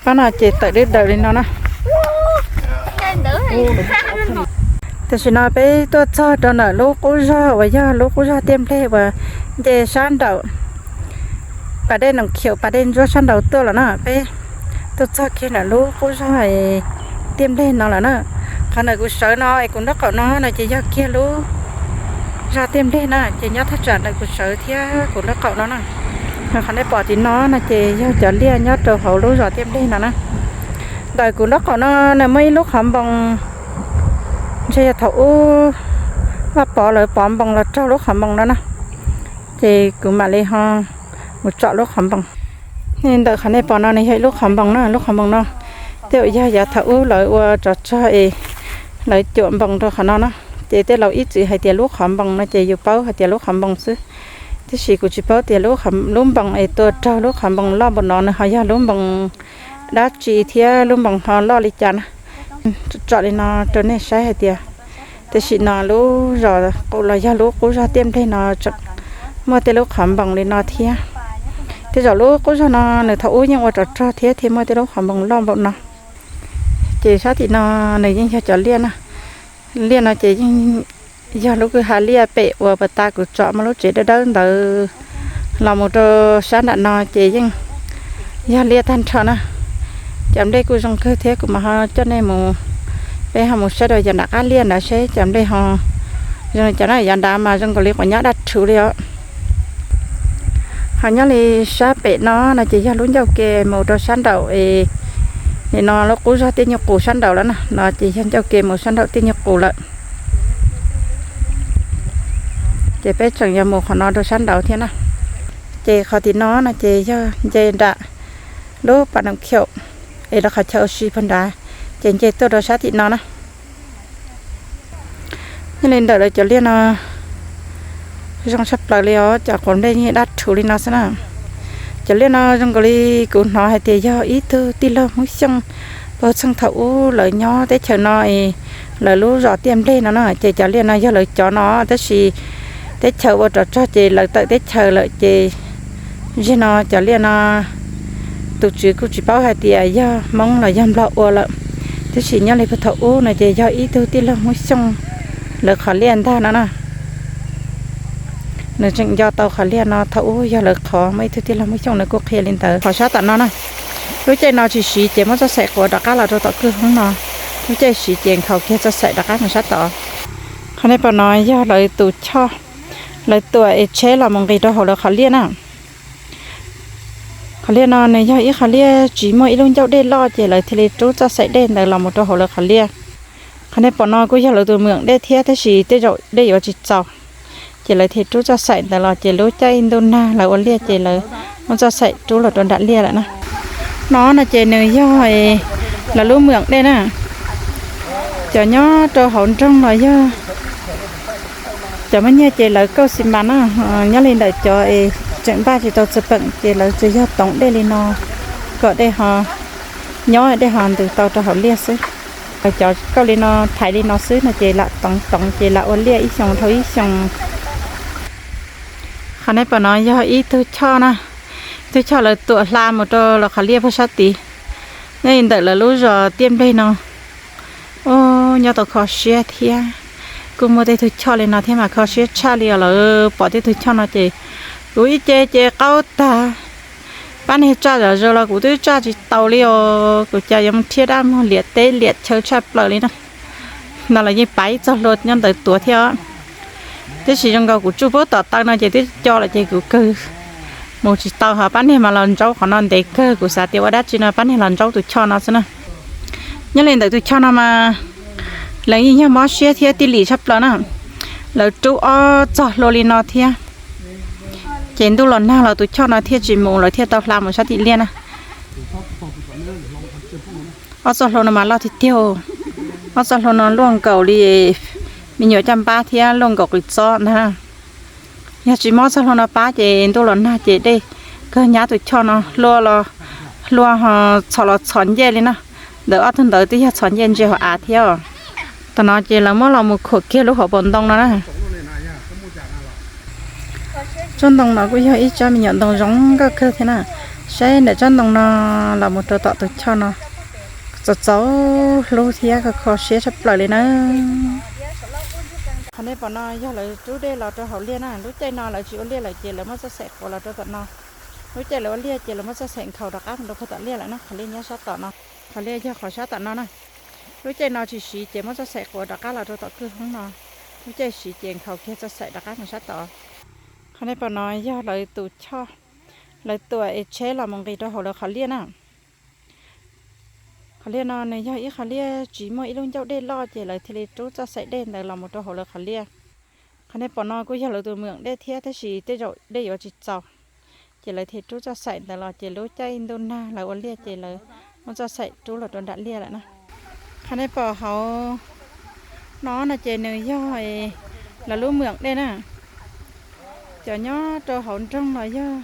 Pab no ces tawm dawb daws li no na. Tam sim no peb tuaj txog rau ntawm lub qub zog uas yog lub qub zog tiaj npleg uas nce sab nraum pas dej Noom Khium pas dej ntsuab sab nraud tuaj lawm na. Peb tuaj txog kiag ntawm lub qub zog tiaj npleg no lawm na. Qhov ntawm kuv sawv no es kuv nraub qaum no no ces yog kiag lub zog tiaj npleg na, ces nyob thaj tsam ntawm kuv sawv thiab kuv nraub qaum no na. Qhov nej pom tim no no ces yog cov liaj nyob rau hauv lub zos tiaj npleg no na. Ntawm kuv nraub qaum no nws muaj ib lub qhov npoo, ntshe yog thaum ub Vaj Pov lawv pov npoo los raug lub qhov npoo no na, ces kuv mam li ho mus tsom lub qhov npoo. Ntawm qhov nej pom no nws yog ib lub qhov npoo na, lub qhov npoo no tej zaum yog yav thaum ub lawv ua tsov rog es lawv cuam npoo rau qhov no na. Ces tej laus ib txwm hais tias lub qhov npoo no ces yus paub hais tias lub qhov npoo xwb, tiam sis kuv tsis paub tias lub npoo es tua raug lub qhov npoo loj npaum no nws ho yog lub npoo dab tsi thiab lub npoo ho loj li cas na. Tsom li no rau nej saib hais tias tam sim no lub zos qub los yog lub qub zog tiaj npleg no tseem muaj tej lub qhov npoo li no thiab. Tej zaum lub qub zog no nws thaum ub yeej ua tsov rog thiab thiaj muaj tej lub qhov npoo loj npaum no. Ces sab tim no nws yeej yog cov liaj na. Liaj no ces yeej yog lub kwj ha liaj pem uas puag ta kuv tsom muaj lub tsev dawb dawb ntawd los mus rau sab nram no ces yeej yog liaj tag nrho na. Cov nplej kuj zoo kawg thiab kuv mam ho coj nej mus, peb ho mus saib rau yav nram qab liaj ntawd seb cov nplej ho zoo li cas na. Yav nrad mas zoo nkaus li quav nyab daj rhuv li os. Ho nyob li sab pem no no ces yog lub ncauj ke mus rau sab nraum es, nim no lub qub zog tiaj nyuj qus sab nraum lawm na, no ces yog ncauj ke mus sab nraum tiaj nyuj qus lawm. Ces peb tseem yuav mus qhov no rau sab nraud thiab na. Ces qhov tim no no ces yog nce nram lub pas Noom Khium es rau qhov chaw ua si puag nrad, ces nce tuaj rau sab tim no na. Nyob li ntawm lawv cov liaj no zoo tshaj plaws li os, cov quav nplej yeej daj rhuv li no xwb na. Cov liaj no zoo nkaus li kuv hnov hais tias yog ib tug tij laug Hmoob Xyooj pag txheej thaum ub lawv nyob teb chaws no es lawv lub zos tiaj nplej no na, ces cov liaj no yog lawv cov no tab sis teb chaws ua rov rog ces lawv tawm teb chaws lawm ces zeg no cov liaj no tus tswv kuj tsis paub hais tias yog Hmoob los yog Nplog ua lawm, tab sis nyob li puag thaum ub no ces yog ib tug tij laug Hmoob Xyooj lawv qhov liaj ntag no na. Nws tseem nco tau qhov liaj no thaum ub yog lawv qhov, muaj ib tug tij laug Hmoob Xyooj nws kuj qhia li ntawd. Qhov sab tom no na, lub caij no tsis siv ces muab txoj xaim quav rov qab los rau tom kwj hoob no, lub caij siv ces nkhaus kiag txoj xaim rov qab mus sab tod. Qhov nej pom no yog lawv tus choj, lawv tuam es tsheb los mus nqis rau hauv lawv qhov liaj na. Qhov liaj no nws yog ib qhov liaj tsis muaj ib lub ncauj dej loj ces lawv thiaj li rub txoj xaim dej ntawd los mus rau hauv lawv qhov liaj. Qhov nej pom no kuj yog lawv tus mwam dej thiab tab sis tej zaum dej yuav tsis txaus, ces lawv thiaj rub txoj xaim ntawd los ces lub caij ntuj nag lawv ua liaj ces lawv muab txoj xaim rub los rau nram liaj lawm na. No no ces nws yog lawv lub mwam dej na. Cov nyob rau hauv nroog los yog cov muaj nyiaj ces lawv kauj xi mas na, nyob li ntawm cov es tseem npaj tsis tau txawj peem ces lawv tsuas yog toov dej li no kom dej ho nyob dej ho ntws tau rau hauv liaj xwb. Lawv cov kauj li no thaiv li no xwb no ces lam toov toov ces lam ua liaj ib xyoos dhau ib xyoos. Qhov nej pom no yog ib tug choj na, ib tug choj lawv tuam hla mus rau lawv qhov liaj puag sab tid. Nyob li ntawm lawv lub zos tiaj nplej no, nyob tau kho siab thiab. Kuj muaj tej tug choj li no thiab mas kho siab tshaj li os. Lawv pom tej tug choj no ces kuv ib ce ces qaug tag. Pab niag tsaj zom zaws los kuv twb tsaj tsis taus li os, kuv cas yuav mus rhiab dab muag liam teb liam chaw tshaj plaws li na. No los yeej pav ib txoj hlua nyob ntawd tuav thiab. Tiam sis zoo nkaus kuv tsuj puag tom taw no ces twb co lawm ces kuv kawg mus tsis tau, ho pab niag mas los ntsaub qhov no ntev kawg, kuv xav tias ua dab tsi no pab niag los ntsaub tus choj no xwb na. Nyob li ntawm tus choj no mas lawv yeej yog mob siab thiab tij lim tshaj plaws na. Lawv rub ob txoj hlua li no thiab, ces ntuj los nag los tus choj no thiaj tsis mus, lawv thiaj tau hla mus sab tim liaj na. Ob txoj hlua no mas loj tiag tiag, ob txoj hlua no luaj nkaus li me nyuam caj npab thiab luaj nkaus qws txob ntag. Yog tsis mob txoj hlua no pab ces ntuj los nag ces dej kawg nyab tus choj no, hlua los hlua ho txhos los txhos ncej li na. Ntawm ob tug ntawd twb yog txhos ncej ntsia hauv av thiab. Tam no ces lawv muab los mus khuam kiag lub hauv paus ntoo no na. Tsob ntoo no kuj yog ib tsob me nyuam ntoo zoo nkauj kawg thiab na. Saib ntawm tsob ntoo no los mus rau tom tus choj no, txaus txaus hlub thiab kho kho siab tshaj plaws li na. Qhov nej pom no yog lawv rub dej los rau hauv liaj na. Lub caij no lawv tsis ua liaj lawm ces lawv muab txoj xaim quav los rau tom no. Lub caij lawv ua liaj ces lawv muab txoj xaim nkhaus rov qab mus rau puag tom liaj lawm na. Qhov liaj nyob sab tom no, qhov liaj yog qhov sab tom no na. Lub caij no tsis siv ces muab txoj xaim quav rov qab los rau tom kwj hoob no. Lub caij siv ces nkhaus kiag txoj xaim rov qab mus sab tod. Qhov nej pom no yog lawv tus choj, lawv tuam es tsheb los mus nqis rau hauv lawv qhov liaj na. Qhov liaj no nws yog ib qhov liaj tsis muaj ib lub ncauj dej loj ces lawv thiaj li rub txoj xaim dej ntawd los mus rau hauv lawv qhov liaj. Qhov nej pom no kuj yog lawv tus meem dej thiab tab sis tej zaum dej yuav tsis txaus, ces lawv thiaj rub txoj xaim ntawd los ces lub caij ntuj nag lawv ua liaj ces lawv muab txoj xaim rub los rau nram liaj lawm na. Qhov nej pom hauv no no ces nws yog lawv lub meem dej na. Cov nyob rau hauv nroog los yog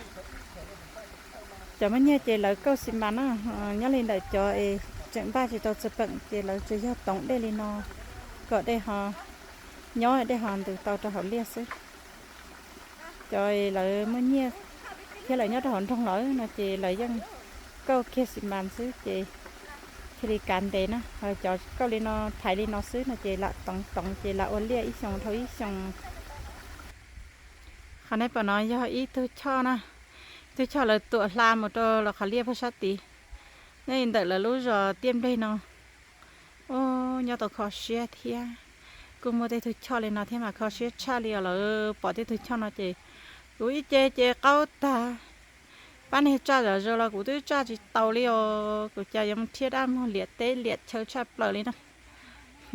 cov muaj nyiaj ces lawv kauj xi mas na. Nyob li ntawm cov es tseem npaj tsis tau txawj peem ces lawv tsuas yog toov dej li no kom dej ho nyob dej ho ntws tau rau hauv liaj xwb. Cov lawv muaj nyiaj thiab lawv nyob rau hauv nroog lawm no ces lawv yeej kauj kiag xi mas xwb ces thiaj li kav ntev na. Cov kauj li no thaiv li no xwb no ces lam toov toov ces lam ua liaj ib xyoos dhau ib xyoos. Qhov nej pom no yog ib tug choj na, ib tug choj lawv tuam hla mus rau lawv qhov liaj puag sab tid. Nyob li ntawm lawv lub zos Tiaj Npleg no, nyob tau kho siab thiab. Kuj muaj tej tug choj li no thiab mas kho siab tshaj li os. Lawv pom tej tug choj no ces kuv ib ce ces qaub tag. Pab niag tsaj zom zaws los kuv twb tsaj tsis taus li os, kuv cas yuav mus rhiab dab muag liam teb liam chaw tshaj plaws li na.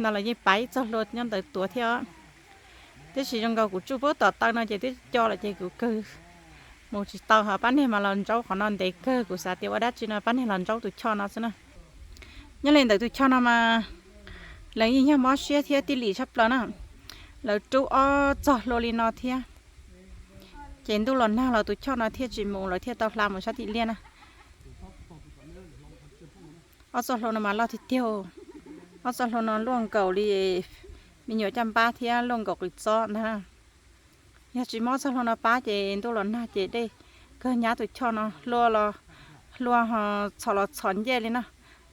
No los yeej pab ib txoj hlua nyob ntawd tuav thiab os. Tiam sis zoo nkaus kuv tsuj puab tom taw no ces twb co lawm ces kuv kawg mus tsis tau, ho pab niag mas los ntsaub qhov no ntev kawg, kuv xav tias ua dab tsi no pab niag los ntsaub tus choj no xwb na. Nyob li ntawm tus choj no mas lawv yeej yog mob siab thiab tij lim tshaj plaws na. Lawv rub ob txoj hlua li no thiab, ces ntuj los nag los tus choj no thiaj tsis mus, lawv thiaj tau hla mus sab tim liaj na. Ob txoj hlua no mas loj tiag tiag, ob txoj hlua no luaj nkaus li me nyuam caj npab thiab luaj nkaus qws txob ntag. Yog tsis muab ob txoj hlua no pab ces ntuj los nag ces dej kawg nyab tus choj no, hlua los, hlua ho txhos los txhos ncej li na.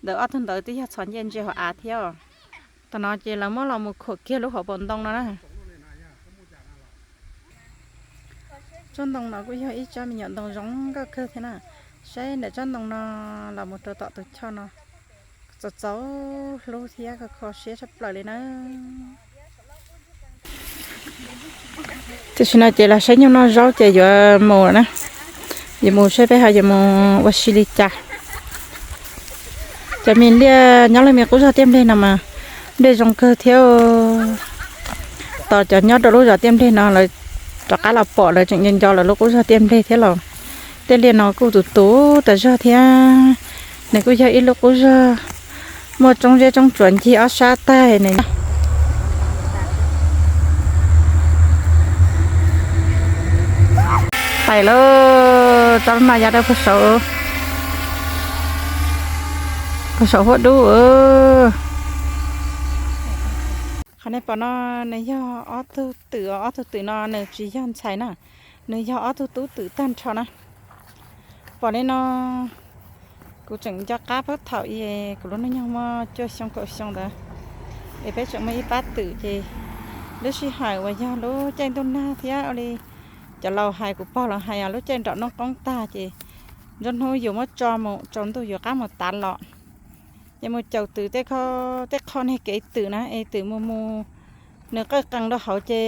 Ntawm ob tug ntawd twb yog txhos ncej ntsia hauv av thiab os. Tam no ces lawv muab los mus khuam kiag lub hauv paus ntoo no na. Tsob ntoo no kuj yog ib tsob me nyuam ntoo zoo nkauj kawg thiab na. Saib ntawm tsob ntoo no los mus rau tom tus choj no, txaus txaus hlub thiab kho kho siab tshaj plaws li na. Tam sim no ces los saib nyuj noj zaub ces yuav mus lawm na. Yuav mus saib peb ho yuav mus ua si li cas. Cov me liaj nyob lub me qub zos Tiaj Npleg no mas nplej zoo kawg thiab. Tos cov nyob rau lub zos Tiaj Npleg no lawv rov qab los pom lawv tseem nco nco lawv lub qub zos Tiaj Npleg thiab los. Tej liaj no kuj tus tus tas zog thiab. Nws kuj yog ib lub qub zog muaj tsoob zeb tsoob tsuas ncig ob sab tag nws. Pais lawm, tsob no ya rau puag saum, puag saum huab dub. Qhov nej pom no nws yog ob tug twm, ob tug twm no nws tsis yog ntxhais na, nws yog ob tug tub twm tag nrho na. Pom li no, kuv tseem nco qab puag thaum kuv lub hnub nyoog muaj cuaj xyoo kaum xyoo ntawd, es peb tseem muaj ib pab twm ces lub sij hawm uas yog lub caij ntuj nag thiab ua li cov laus hais kuv pog los hais os, lub caij nram noj qoob tag ces nruab hnub yus muab tso mus tsaus ntuj yus qab mus tav los. Ces mus caum twm tej, tej qho niag kev twm na es twm mus mus nws qawj qees rau hauv ces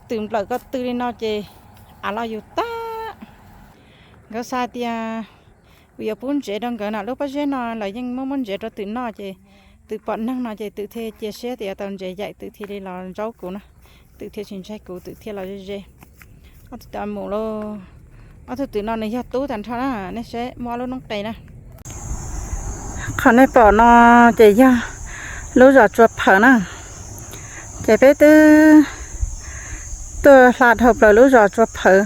twm nplawm ko tw li no ces av los yus tag. Nkawd xav tias kuv yuav pub ntsev rau nkawd na, lub pob zeb no lawv yeej muab muab ntsev rau twm noj ces twm pom neeg no ces twm thiaj cia siab tias yuav tau ntsev yaim, twm thiaj li los ntsaub kuv na. Twm thiaj tsis ntseeg kuv, twm thiaj los ze ze. Ob tug twm mus lauj, ob tug twm no nws yog tub tag nrho na, nej saib muaj ob lub noob qes na. Qhov nej pom no ces yog lub zos Tsua Phawv na. Ces peb twb tuaj hla dhau plaws lub zos Tsua Phawv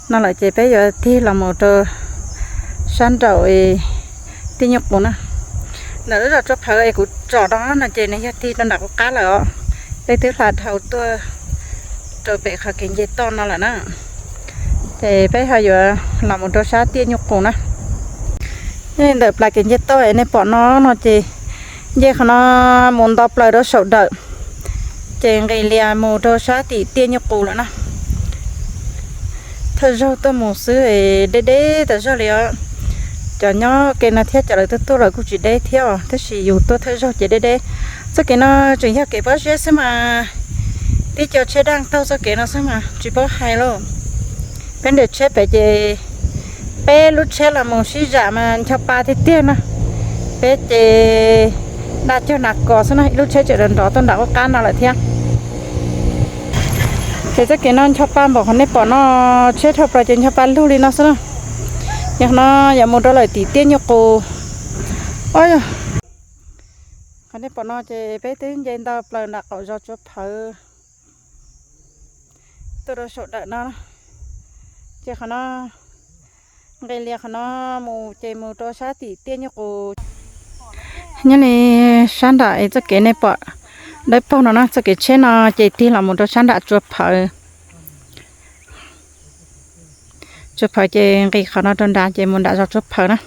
no lawm ces peb yuav tig los mus rau sab nraum Tij Nyuj Qus na. Ntawm lub zos Tsua Phawv es kuv tsom rau no ces nws yog tig rau nram qub qab lawm os. Peb twb hla dhau tuaj rau pem qhov kev nce toj no lawm na. Ces peb ho yuav los mus rau sab tiaj nyuj qus na. Nyob li ntawm plas kev nce toj es nej pom no no ces nce qhov no mus nto plaws rau saum dawm, ces nqis lias mus rau sab tim tiaj nyuj qus lawm na. Thawj zaug tuaj mus xwb es deb deb tas zog li os. Cov nyob ke no thiab cov lawv tuaj tuaj lawv kuj tsis deb thiab os, tab sis yus tuaj thawj zaug ces deb deb. Txoj kev no tseem yog kev pob zeb xwb mas, tib co tsheb daj taug txoj kev no xwb mas tsis paub hais lauj. Peb nres tsheb pem ces peb lub tsheb los mus sib zam mas ncho pa tiag tiag no. Peb ces daj cog nas kos xwb no, ib lub tsheb tseem nrov nrov tuaj nram qub qab no lawm thiab. Ces txoj kev no ncho pa npaum qhov nej pom no, tsheb dhau plaws ces ncho pa lug li no xwb na. Yog no yuav mus rau lawm tim tiaj nyuj qus. Qhov nej pom no ces peb twb nce nto plaws nram qaum zos Tsua Phawv tuaj rau saum dawm no, ces qhov no nqis lias qhov no mus ces mus rau sab tim tiaj nyuj qus. Nyob li sab nram es txoj kev nej pom dawb paug no na, txoj kev tsheb no ces tig los mus rau sab nram Tsua Phawv. Tsua Phawv ces nqis qhov no rau nrad ces mus nram zos Tsua Phawv na.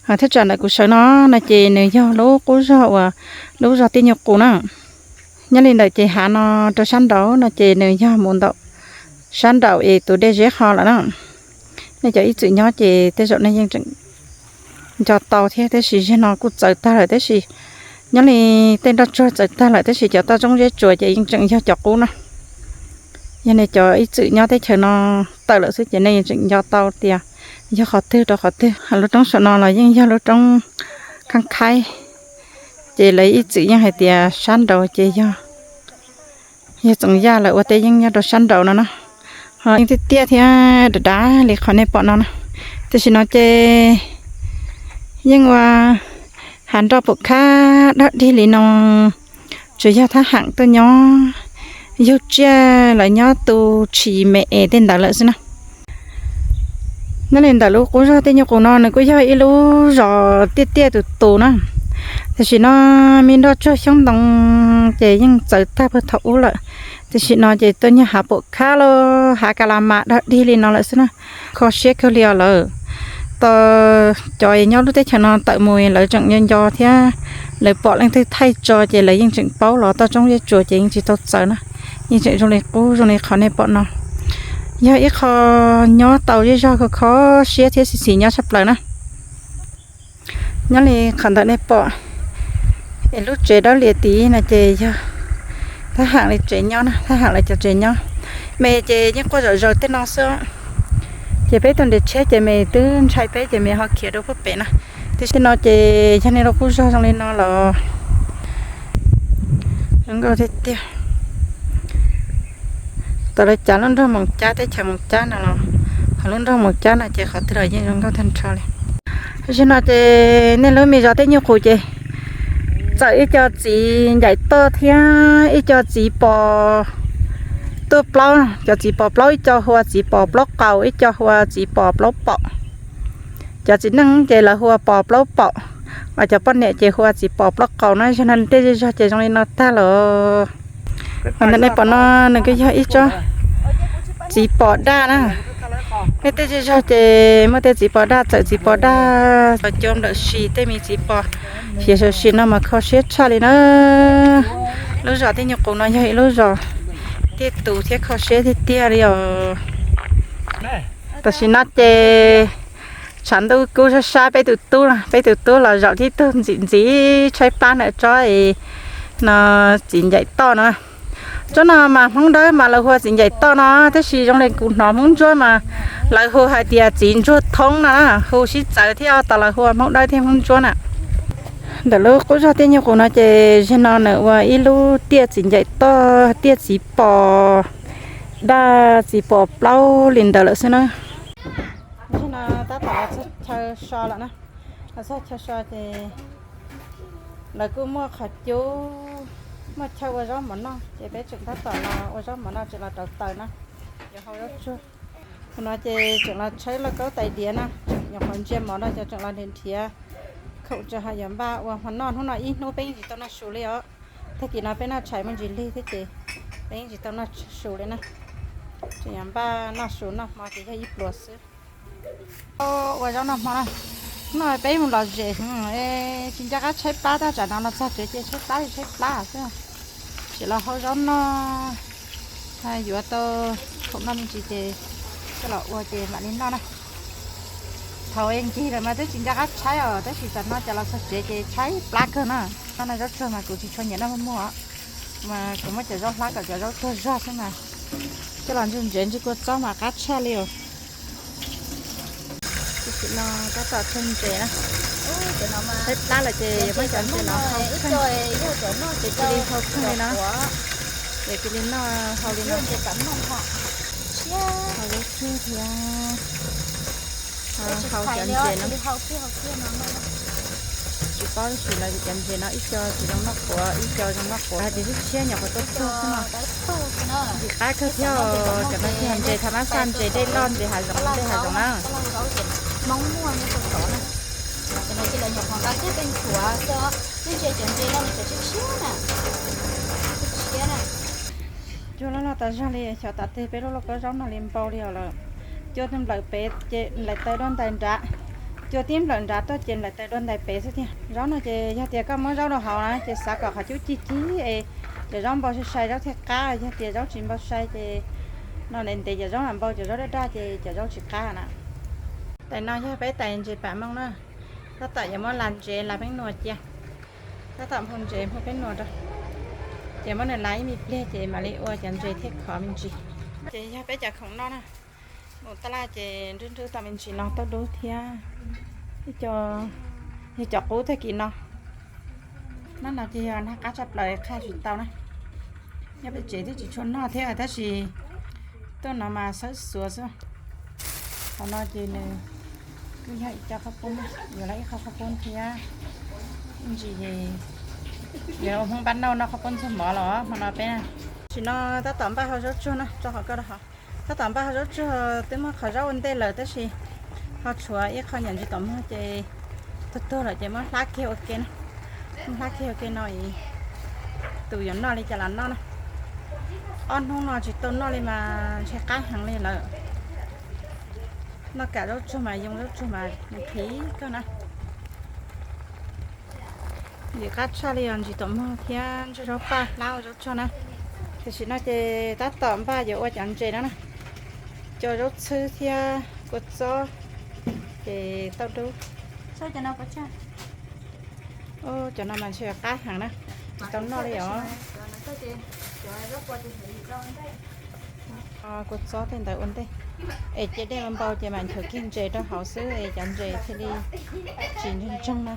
Thiab tsam ntawm kuv sawv no no ces nws yog lub qub zog uas lub zog tiaj nyuj qus na. Nyob li ntawm ces hav no rau sab nraud no ces nws yog mus ntaum sab nraum es tus dej Zeb Ho lawm na. Nej cov ib txwm nyob ces tej zaum nej yeej tseem nco tau thiab, tab sis zaum no kuj txawv tag lawm tab sis nyob li tej nroj tsuag txawv tag lawm tab sis cov toj roob zeb tsuas ces yeej tseem yog cov qub na. Yog nej cov ib txwm nyob teb chaws no tawm lawm xwb ces nej yeej tseem nco tau tias yog qhov twg rau qhov twg. Lub roob saum no los yeej yog lub roob khaib khaib, ces lawv ib txwm yeej hais tias sab nraud ces yog, yog Txoov Yaj lawv ua teb yeeb nyob rau sab nraud no na. Ho yeej tiaj tiaj thiab dav dav li qhov nej pom no na. Tam sim no ces yeej ua hav nroj pum khab dog dig li no, tsuas yog thab ham tuaj nyob yug tsiaj lawv nyob tu tshis me es tej ntawd lawm xwb na. Nyob li ntawm lub qub zog tiaj nyuj qus no nws kuj yog ib lub zos tiaj tiaj tus tus na. Tam sim no me nroj tsuag xyoob ntoo ces yeej txawv tag puag thaum ub lawm. Tam sim no ces tuaj nyob hav pum khab los hav ka la mas dog dig li no lawm xwb na. Kho siab kawg li os lawm. Tau cov nyob lub teb chaws no tawm mus lawv tseem nco nco thiab, lawv pom leej twg thaij tso ces lawv yeej tseem paub los toj roob zeb tsuas ces yeej tsis tau txawv na. Yeej tseem zoo li qub zoo li qhov nej pom no. Yog ib qho nyob tau zej zog kho kho siab thiab xis xis nyob tshaj plaws na. Nyob li qhov ntawm nej pom es lub tsev dawb lias tid no ces yog thab ham li tsev nyob na, thab ham lawv cov tsev nyob. Me ces yeej quaj zom zaws tej no xwb, ces peb tuaj nres tsheb ces me twb ntshai peb ces me ho khiav rau puag pem na. Tiam sis no ces yog nej lub qub zog zoo li no los zoo nkauj tiag tiag. Tau lawv cav lub nroog Moos Cab teb chaws Moos Cab no los, ho lub nroog Moos Cab no ces qhov twg los yeej zoo nkauj tag nrho li. Tam sim no ces nej lub me zos tiaj nyuj qus ces txawm ib co txiv ncaim toj thiab ib co txiv pos tuaj plaub, cov txiv pos plaub ib co hu ua txiv pos plaub qaus ib co hu ua txiv pos plaub paum. Cov txiv neej ces lawv hu ua pos plaub paum, cov poj niam ces hu ua txiv pos plaub qaus na. Zaum no tej zej zog ces zoo li no tag lawm. Ntawm nej pom no nws kuj yog ib tsob txiv pos daj na. Nej tej zej zog ces muaj tej txiv pos daj, txawm txiv pos daj los cua nplawm si tej me txiv pos hiav saum si no mas kho siab tshaj li na. Lub zos tiaj nyuj qus no yog ib lub zos tiaj tus thiab kho siab tiag tiag li os. Tam sim no ces tshav ntuj kub sab sab, peb tus tub, peb tus tub los zaum tib tug ntxim ntxim tshaib plab ntawm tsob no, txiv ncaim toj no. Tsob no mas Hmoob Dawb mas lawv hu ua txiv ncaim toj no, tab sis zoo li kuv hnov Hmoob Ntsuab mas lawv hu hais tias txiv ntsuag thoob no, hu sib txawv thiab, tos lawv hu ua Hmoob Dawb thiab Hmoob Ntsuab na. Ntawm lub qub zog tiaj nyuj qus no ces zaum no nws ua ib lub tiaj txiv ncaim toj, tiaj txiv pos daj, txiv pos plaub li ntawd lawm xwb na. Zaum no tab tom los txog chaw so lawm na. Los txog chaw so ces lawv kuj muaj qhov cub, muaj chaw ua zaub mov noj, ces peb tseem tab tom los ua zaub mov noj, tseem los rauv taws na, yuav hau zaub tsuag. Thaum no ces tseem los tshawb lauj kaub tais diav na, tseem nyuam qhuav ntsia mov no ces tseem los nrhiav nrhiav khoom tso ho yuav npaj ua hmo noj. Hnub no ib hnub peb yeej tsis tau noj su li os. Tag kis no peb noj tshais muaj ntsis lig thiab ces peb yeej tsis tau noj su li na. Tseem yuav npaj noj su noj hmo ces yog ib pluas xwb. Ua zaub noj hmo na. Noj peb mus lom zem, tsis nco qab tshaib plab, tab tsam no los txog tsev ces tshaib plab li tshaib plab xwb. Tseem los hau zaub noj, yuav tau khoom noj me ntsis ces coj los ua ces mam li noj na. Thaum es nkig lawm mas twb tsis nco qab tshaib os, tab sis tam no cov los txog tsev ces tshaib plab kawg na. Noj zaub tsuag mas kuv tsis tshua nyiam noj muag muag, mas kuv muab cov zaub hlab kom cov zaub tuag zog xwb mas coj los ntse ntsev ntse kua txob mas qab tshaj li os. Tam sim no tab tom txog ntses na. Tshaib plab lawm ces muab cov ntses no hau kawg. Ces cia li hau kawg li no. Ces cia li noj hau li no. Hau zaub tsuag thiab hau cov ntses no. Tsis paub tab sis lawv cov ntses no ib co tsis zoo noj quav, ib co zoo noj quav, ces tshiab nyuam qhuav tuaj tuag xwb no. Ntxim qab kawg thiab, cov no yog ntses thaum mab xaj, ntses dej loj, ntses hav zoov, dej hav zoov na. Cua loj loj tas zog li, xyov tav twg peb lub lauj kaub zaub no li npau li os lawm. Cua nplawm pem ces nplaim taws dua ntais nrad, cua tib nplawm nrad tuaj ces nplaim taws dua ntais pem xwb tiag. Zaub no ces yog tias koj muab zaub rau hauv na ces xav kom qhov cub cig cig es cov zaub npau sai sai zaub thiaj qab, yog tias zaub tsis npau sai ces no ntev ntev cov zaub mam npau, cov zaub daj daj ces cov zaub tsis qab na. Tais no yog peb tais ntses pam mooj na, tab tom yuav muab las ntses las pheeb nuas cia. Tab tom nphau ntses nphau pheeb nuas rau, ces muab nws las ib me pliag ces mam li ua cov ntses thiaj khov me ntsis. Ces yog peb cov khoom noj na, mus taj laj ces nrub nrub tau me ntsis no tauj dub thiab ib co, yog cov qub tag kis no. Nab no ces yog nag qab tshaj plaws qhaj tsis tau na. Nyob pem tsev twb tsis tshua noj thiab tab sis tuaj no mas xawb xuav xwb. Qhov no ces nws kuj yog ib co qhaub poob, yuav lawv ib qho qhaub poob thiab. Ib ntsis ces yuav ua Hmoob npab nauj noj qhaub poob ntxuag mov los hmo no peb. Tam sim no tab tom npaj hau zaub tsuag na, tso qhov ko rau hauv. Tab tom npaj hau zaub tsuag, twb muab qhov zaub ua ntej lawm tab sis ho tshuav ib qho nyuam ntsis tom muag ces tuag tuag lawm ces muab hlab kiag ua ke na. Muab hlab kiag ua ke no es tus yuav noj li cas los noj na. Ob hnub no tsis tau noj li mas ntshe qab heev li lawm. Noj kam zaub tsuag mas yoo zaub tsuag mas nqhis kawg na. Ntxim qab tshaj li os, ntsis tom muag thiab ntsej zaub paj hlab ua zaub tsuag na. Tam sim no ces tab tom npaj yuav ua cov ntses no na, cov zaub txhwb thiab kua txob, ces tauj dub. Cov no mas ntshe qab heev na, tsis tau noj li os. Kua txob tej ntawd ua ntej, es cia dej npau ces mam nchuav kiag ntses rau hauv xwb es cov ntses thiaj li tsis ntsoog ntsoog na.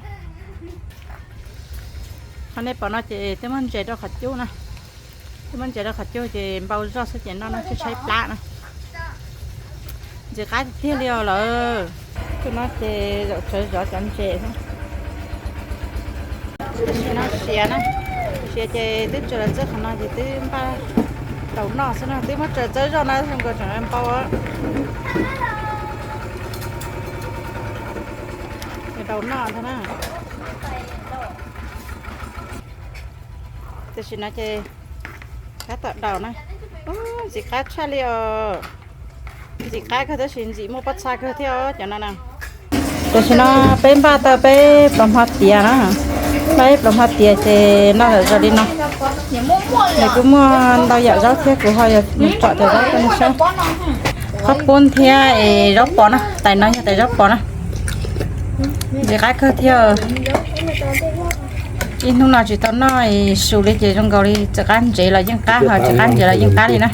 Qhov nej pom no ces twb muab ntses rau qhov cub na. Twb muab ntses rau qhov cub ces npau zoj xwb ces noj no tshaib tshaib plab na. Ntxim qab tiag tiag li os lawm. Tus no ces zaum tsawv zov cov ntses xwb. Tam sim no siav na, siav ces twb tso lawv txawb qhov no ces twb npaj tau noj xwb no, twb muab tso lawv txawb zoj no zoo nkaus tseem npau. Tau noj ntag na. Tam sim no ces tab tom daus na. Ntxim qab tshaj li os. Ntxim qab kawg tab sis ntxim muaj pob txha kawg thiab os cov no na. Tam sim no peb npaj tau peb pluas hmo tiav na. Npaj peb pluas hmo tiav ces noj lawm zoo li no. Nws kuj muaj ntau yam zaub thiab, kuv ho yuav mus tsom cov zaub rau nej saib. Qhaub poob thiab es zaub pos na, tais no yog tais zaub pos na. Ntxim qab kawg thiab. Ib hnub no tsis tau noj su li ces zoo nkaus li txawm qab ntsev los yeej qab, ho tsis qab ntsev los yeej qab li na.